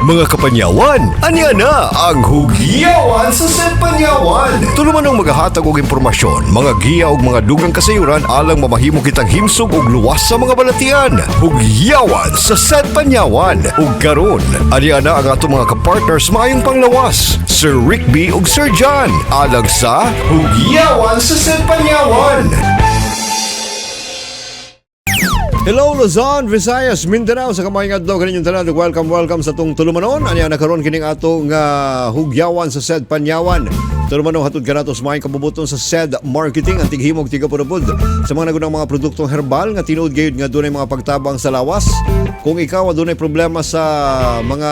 Mga kapanyawan, anya na ang Hugyawan sa Panyawan. Tulumanong magahatag og impormasyon, mga giya og mga dugang kasayuran alang mamahimo kitang himsog og luwas sa mga balatian. Hugyawan sa Panyawan. Ug karon, anya na ang atong mga kapartners maayong panglawas, Sir Rick B ug Sir John, alang sa Hugyawan sa Panyawan. Hello Luzon, Visayas, Mindanao, sa maayong adlaw kaninyong tanan. Welcome, welcome sa atong tulumanon. Anya na karon kining atong hugyawan sa SED Panyawan. Tulumanon hatod kanato sa maayong kabubuton sa SED Marketing, ang tighimog tigapurupod sa mga nagunang mga produktong herbal nga tinuod gayud nga dunay mga pagtabang sa lawas. Kung ikaw adunay problema sa mga,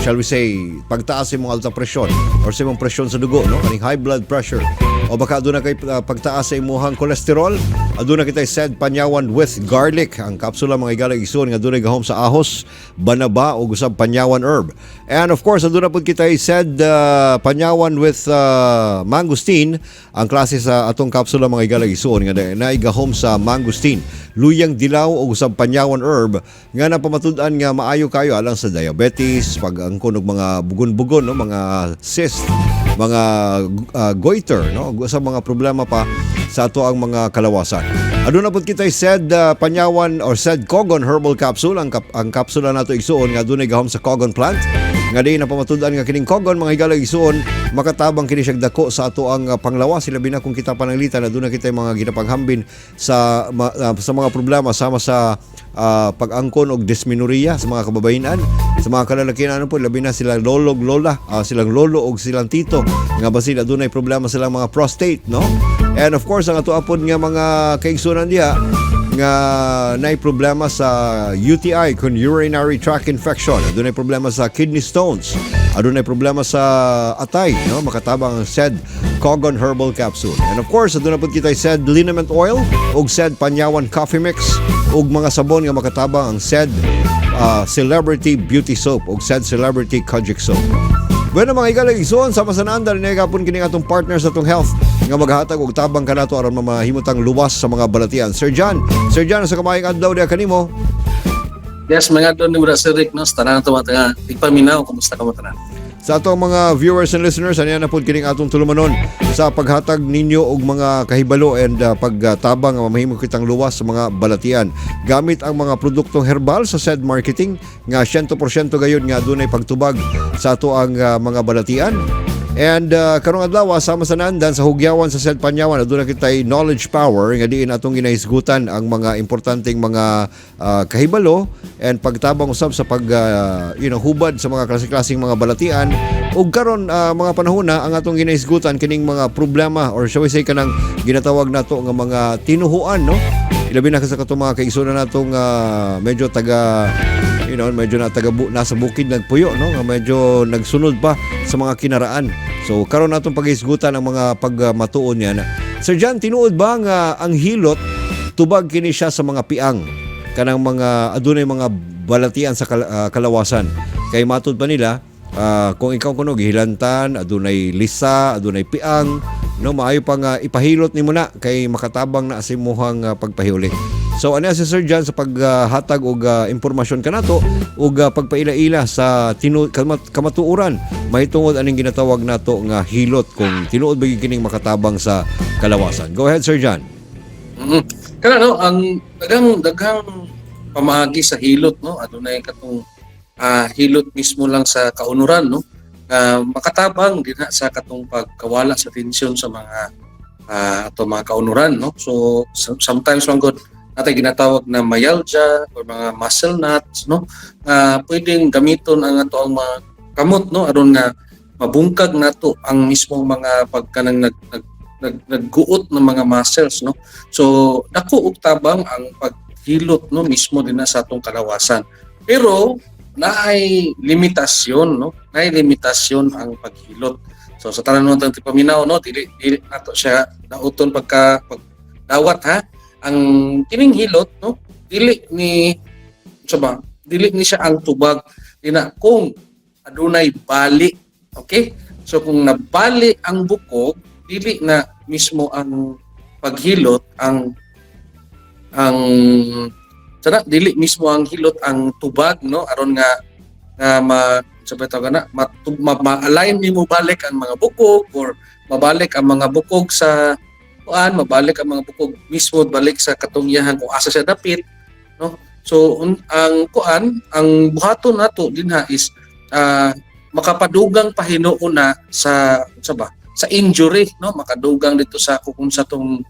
shall we say, pagtaas sa imong alta presyon or sa imong presyon sa dugo, no, kaning high blood pressure, o baka aduna kay pagtaas sa imuhang kolesterol, aduna kitay SED Panyawan with garlic, ang kapsula, mga higala igsoon, nga adunay gahom sa ahos, banaba o usab panyawan herb. And of course, aduna pud kitay SED Panyawan with mangosteen, ang klase sa atong kapsula, mga higala igsoon, nga naay gahom sa mangosteen, luyang dilaw o usab panyawan herb nga napamatud-an nga maayo kayo alang sa diabetes, pag-angkon og mga bugon-bugon, no, mga cyst, mga goiter, no, sa mga problema pa sa ato ang mga kalawasan. Aduna pud kitay SED Panyawan or SED Kogon herbal capsule, ang kapsula nato, igsuon, nga adunay gahom sa Kogon plant nga di napamatud-an nga kining Kogon, mga higala igsuon, makatabang kini siya dako sa ato ang panglawas, labi na kung kita pananglitan aduna kitay mga ginapanghambin sa mga problema sama sa pag-angkon og dysmenorrhea sa mga kababayenan, sa mga kalalakihan, ano po, labi na sila lolog lola, silang lolo og silang tito nga basin adunay problema silang mga prostate, no? And of course, ang ato apod nga mga kaigsunan diha nga naay problema sa UTI, kun urinary tract infection, adunay problema sa kidney stones, adunay problema sa atay, no, makatabang ang SED Kogon Herbal Capsule. And of course, aduna pud kitay SED Liniment Oil ug SED Panyawan Coffee Mix ug mga sabon nga makatabang, ang SED Celebrity Beauty Soap ug SED Celebrity Kojic Soap. Bueno, mga higala igsoon, sama sa naandar ni gapon kini atong partner sa atong health nga maghatag og tabang kanato aron mamahimutang luwas sa mga balatian. Sir John, Sir John, sa kamaayong adlaw diha kanimo. Yes, mga doon ni Brother Sir Rick, no? Sa tanan nato mga tigpaminaw, kumusta ka mo tanan? Sa atong mga viewers and listeners, aniya na pud kining atong tulumanon sa paghatag ninyo og mga kahibalo and pagtabang nga mamahimo kitang luwas sa mga balatian gamit ang mga produktong herbal sa SED Marketing nga 100% gayud nga adunay pagtubag sa ato ang mga balatian. And karong adlaw, sama sa naandan sa hugyawan sa SED Panyawan, aduna kitay knowledge power nga diin atong ginahisgutan ang mga importanteng mga kahibalo and pagtabang usab sa pag hubad sa mga klase-klaseng mga balatian. Ug karon mga panahon na ang atong ginahisgutan kining mga problema or, shall we say, kanang ginatawag nato nga mga tinuhuan, no, ilabi na sa katong mga kaigsunan natong medyo taga medyo na taga nasa bukid nagpuyo, no, nga medyo nagsunod pa sa mga kinaraan. So karon natong paghisgutan ang mga pagmatuon niya na. Sir John, tinuod ba nga ang hilot tubag kini siya sa mga piang, kanang mga adunay mga balatian sa kalawasan? Kay matud pa nila, kung ikaw kuno gihilantan, adunay lisa, adunay piang, no, maayo pa nga ipahilot nimo na kay makatabang na sa imuhang pagpahuli. So ano si Sir John sa paghatag og impormasyon kanato ug pagpaila-ila sa kamatuoran mahitungod aning ginatawag nato nga hilot, kung tinuod ba gyud kining makatabang sa kalawasan. Go ahead, Sir John. Kana no, ang daghang daghang pamaagi sa hilot, no, adunay katong hilot mismo lang sa kaunuran, no, nga makatabang dinha sa katong pagkawala sa tensyon sa mga ato mga kaunuran, no. So sometimes man gud natay ginatawag na myalgia or mga muscle knots, no, nga pwedeng gamiton ang ato ang mga kamot, no, aron nga mabungkag nato ang mismong mga pagkanang nag, nag, nag nagguot ng mga muscles, no. So dako og tabang ang paghilot, no, mismo din na sa atong kalawasan. Pero naay limitasyon, no, naay limitasyon ang paghilot. So sa tanan natong tigpaminaw, no, dili dili nato siya dauton pagka pagdawat ha. Ang kining hilot, no, dili ni sa ba, dili ni siya ang tubag dina kung adunay bali. Okay? So kung nabali ang bukog, dili na mismo ang paghilot ang sana, dili mismo ang hilot ang tubag, no, aron nga Nga ma sa ba tawag na ma-align nimo balik ang mga bukog or mabalik ang mga bukog sa kuan, mabalik ang mga bukog mismo balik sa katong iyahan kung asa siya dapit, no? So ang kuan, ang buhaton nato dinha is makapadugang pa hinuon na sa ba sa injury, no? Makadugang dito sa kung sa tong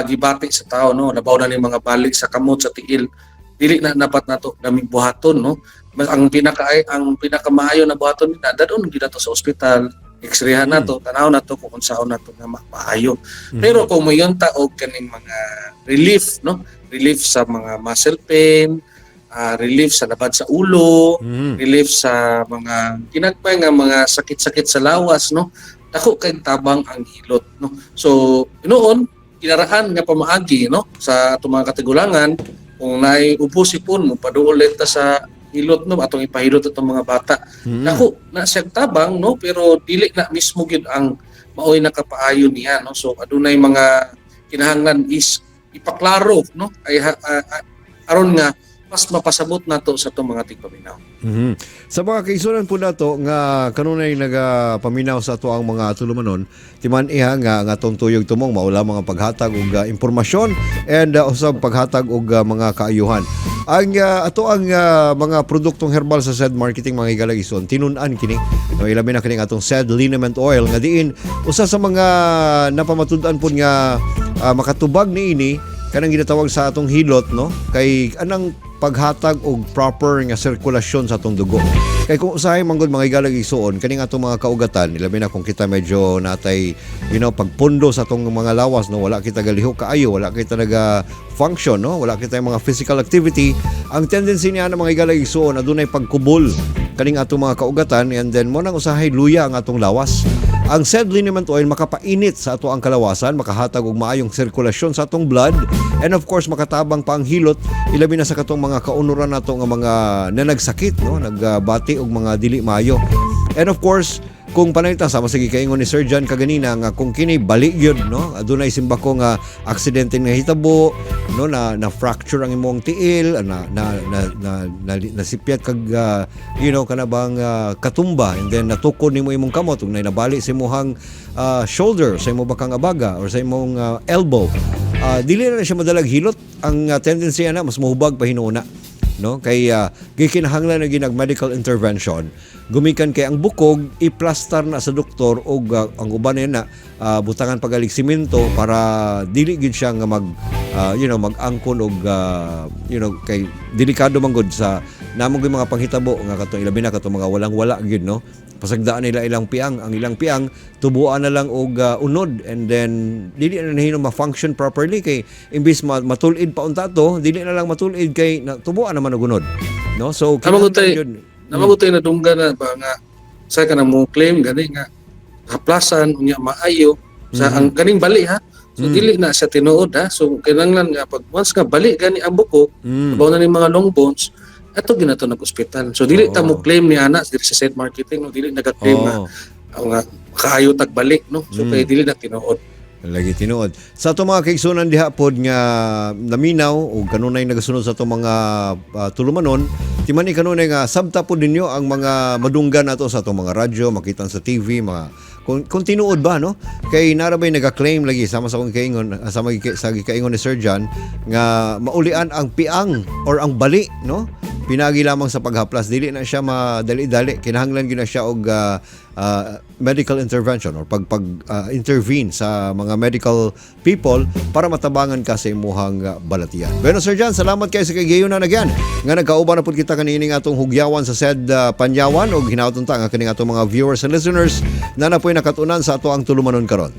gibati sa tao, no? Labaw na ni mga balik sa kamot, sa tiil, dili na dapat nato gamit buhaton, no? Mas ang pinakamaayo na buhaton nila, dadon gyud nato sa ospital, x-rayhan nato, tanaw nato kung unsaon nato nga maayo. Pero kung moingon ta og kaning mga relief, no, relief sa mga muscle pain, relief sa labad sa ulo, relief sa mga ginagmay nga mga sakit-sakit sa lawas, no, dako kay tabang ang hilot, no? So noon kinaraan nga pamaagi, no, sa atong mga katigulangan, kung naay ubo, sipon, mo paduol ta sa hilot, no, atong ipahilot atong mga bata. Dako na siyang tabang, no, pero dili na mismo gyud ang maoy nakapaayo niya, no? So adunay mga kinahanglan is ipaklaro, no, ay aron nga mas mapasabot nato sa atong mga tigpaminaw. Sa mga kaigsunan po nato nga kanunay nagapaminaw sa ato ang mga tulumanon, timan iha nga nga atong tuyog tumong mao lamang ang paghatag og impormasyon and usab paghatag og mga kaayuhan. Ang ato ang mga produktong herbal sa SED Marketing, mga higalang igsoon, tinun-an kini. No, ilabi na kining atong SED Liniment Oil nga diin usa sa mga napamatud-an pud nga makatubag niini kanang ginatawag sa atong hilot, no, kay anang paghatag og proper nga sirkulasyon sa atong dugo. Kay kung usahay manggod, mga higalang igsuon, kaning atong mga kaugatan, ilabi na kung kita medyo natay pagpundo sa atong mga lawas, no, wala kita galihok kaayo, wala kita naga function, no, wala kita yung mga physical activity, ang tendency niya ng mga higalang igsuon, adunay pagkubol kaning atong mga kaugatan and then mo nang usahay luya ang atong lawas. Ang SED liniment oil makapainit sa ato ang kalawasan, makahatag og maayong sirkulasyon sa atong blood, and of course makatabang pa ang hilot ilabi na sa katong mga kaunuran nato nga mga nanagsakit, no, nagbati og mga dili maayo. And of course, kung pananglitan sama sige kaingon ni Sir John kaganina nga kung kini bali gyud, no, adunay simbako nga aksidente nga hitabo, no, na na fracture ang imong tiil, na na na na, na, nasipyat kag kana bang katumba and then natukod nimo imong kamot ug nabali sa imong shoulder, sa imo bakang abaga or sa imong elbow, dili na siya madalag hilot. Ang tendency ana mas mohubag pa hinuuna, no, kay gikinahanglan na ginag medical intervention gumikan kay ang bukog i-plaster na sa doktor og ang uban na butangan pagalig simento para dili gid siya nga mag mag-angkon og kay delikado man gud sa namong gyud mga panghitabo nga katong ilabi na katong mga walang-wala gyud, no, pasagdaan nila ilang piang, ang ilang piang tubuan na lang og unod and then dili na nahino ma-function properly kay imbis matul-id pa unta to, dili na lang matul-id kay na, tubuan naman og unod, no? So Tama ko kinahanglan tay- gyud. Naman ko tayo nadungga na ba nga sa ka na mo claim gani nga haplasan unya maayo sa ang kaning bali ha. So dili na sa tinuod ha. So kinahanglan nga pag once nga bali gani ang buko, labaw na ning mga long bones, ato ginato nag ospital. So dili ta mo claim ni ana diri sa SED Marketing, no, dili naga-claim nga nga kaayo tag balik, no. So kay dili na tinuod. Lagi tinuod. Sa ato mga kaigsunan diha pod nga naminaw o kanunay nagasunod sa ato mga tulumanon, timani kanunay nga sabta pod ninyo ang mga madunggan nato sa atong mga radyo, makita sa TV, mga kung tinuod ba, no? Kay narabay naga-claim lagi sama sa akong kaingon, sama sa gikaingon ni Sir John nga maulian ang piang or ang bali, no? Pinagi lamang sa paghaplas, dili na siya madali-dali, kinahanglan gyud na siya og medical intervention or pag pag intervene sa mga medical people para matabangan ka sa imuhang balatian. Bueno, Sir John, salamat kay sa kagayon na nagyan nga nagkauban na pud kita kaniining atong hugyawan sa SED Panyawan ug hinaot unta nga kining atong mga viewers and listeners na napoy nakatunan sa ato ang tulumanon karon.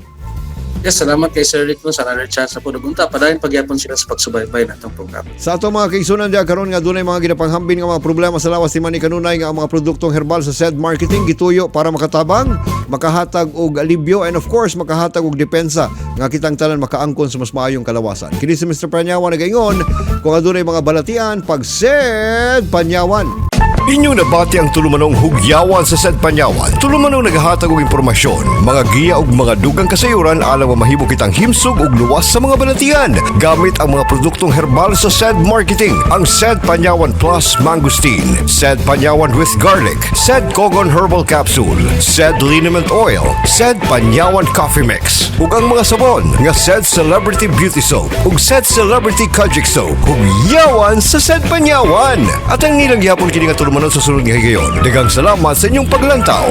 Yes, salamat kay Sir Rick, no, sa another chance na po. Nagunta, padayon pagyapon sila sa pagsubaybay na itong program. Sa ato mga kaigsunan diya karon nga dunay mga ginapanghambin nga mga problema sa lawas, ni kanunay nga ang mga produktong herbal sa SED Marketing gituyo para makatabang, makahatag og alibyo and of course makahatag og depensa nga kitang tanan makaangkon sa mas maayong kalawasan. Kini si Mr. Panyawan nagaingon, kung adunay mga balatian, pag SED Panyawan. Inyong nabati ang tulumanong Hugyawan sa Said Panyawan. Tulumanong naghahatag og impormasyon, mga giya ug mga dugang kasayuran alang mahimo kitang himsog ug luwas sa mga balatian gamit ang mga produktong herbal sa Said Marketing. Ang Said Panyawan Plus Mangosteen, Said Panyawan with Garlic, Said Kogon Herbal Capsule, Said Liniment Oil, Said Panyawan Coffee Mix, ug ang mga sabon nga Said Celebrity Beauty Soap ug Said Celebrity Kojic Soap. Hugyawan sa Said Panyawan. At ang nilang gihapon kini nga tulumanon sa sulod nga higayon. Daghang salamat sa inyong paglantaw.